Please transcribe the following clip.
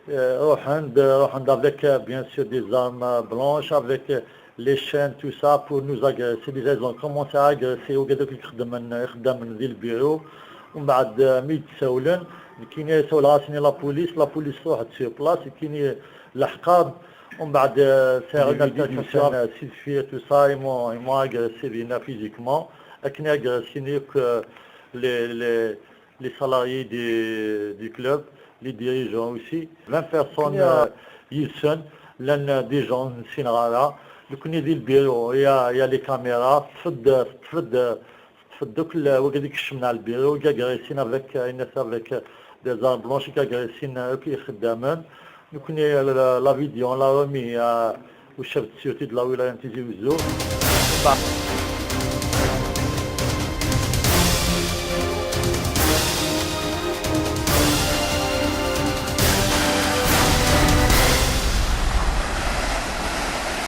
روحن avec bien sûr des armes blanches, avec les chaînes, tout ça, pour nous agresser. Déjà, ils ont commencé à agresser وكذاك يخدم ذي البيرو. ومن بعد مي تساولن كاين يسول راسني la police, la police روحت sur place كاين الحقاب. ومن بعد c'est une altercation s'est fait, tout ça, ils m'ont agressé بينا physiquement. اكني agressé les salariés du club, les dirigeants aussi. 20 personnes يلسن لان des gens نسين غالا لو كان يدير ال bureau, y a les caméras. تفد تفد تفد دوك وكذيك الشمنا على البيرو agressé avec الناس avec des armes blanches, agressé كي خدامان. لو كان la vidéo l'a remis au chef de sûreté de la wilaya Tizi Ouzou.